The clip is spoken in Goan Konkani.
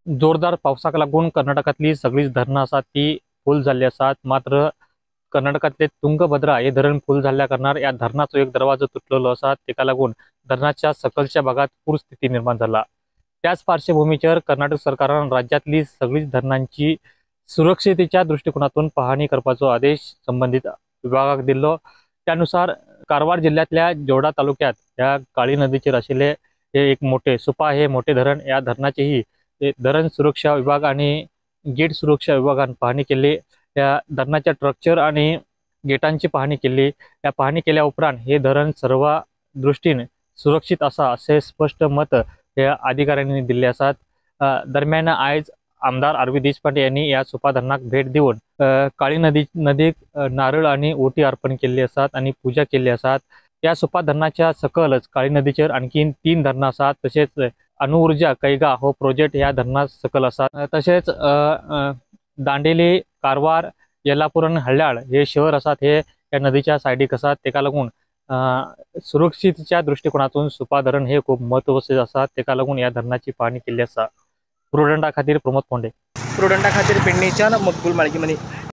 जोरदार पावसाक लागून कर्नाटकांतली सगळीच धरणां आसात ती फूल जाल्ली आसात. मात्र कर्नाटकांतले तुंगभद्रा हे धरण फूल जाल्ल्या कारणान ह्या धरणाचो एक दरवाजो तुटलेलो आसा. ताका लागून धरणाच्या सकलच्या भागात पूरस्थिती निर्माण जाला. त्याच पार्श्वभूमीचेर कर्नाटक सरकारान राज्यांतली सगळीच धरणांची सुरक्षतेच्या दृष्टिकोनातून पाहणी करपाचो आदेश संबंधित विभागाक दिल्लो. त्यानुसार कारवार जिल्ह्यातल्या जोडा तालुक्यात ह्या काळी नदीचेर आशिल्ले हे एक मोठे सुपा हे मोठे धरण, या धरणाचेही धरण सुरक्षा विभाग आणि गेट सुरक्षा विभागान पाहणी केली. या धरणाच्या स्ट्रक्चर आणि गेटांची पाहणी केली. या पाहणी केल्या उपरांत हे धरण सर्व दृष्टीने सुरक्षित असा असे स्पष्ट मत या अधिकाऱ्यांनी दिले आसात. दरम्यान आयज आमदार आर व्ही देशपांडे यांनी या सुपा धरणाक भेट दिवन काळी नदीक नारळ आणि ओटी अर्पण केल्ली आसात आणि पूजा केल्ली आसात. या सुपा धरणाच्या सकलच काळी नदीचेर आणखीन 3 धरणां आसात. तशेंच अणुऊर्जा कैगा हो प्रोजेक्ट ह्या धरणां सकल आसात. तशेंच दांडेली, कारवार, येल्लापूर आणि हळ्याळ हे शहर आसात हे ह्या नदीच्या सायडीक आसात. ताका लागून सुरक्षितेच्या दृष्टिकोनातून सुपा धरण हे खूप महत्वाचे आसा. ताका लागून ह्या धरणाची पाहणी केल्ली आसा. प्रुडंटा खातीर प्रमोद फोंडे. प्रुडंटा खातीर पेडणेच्यान मकबूल माळगीमनी.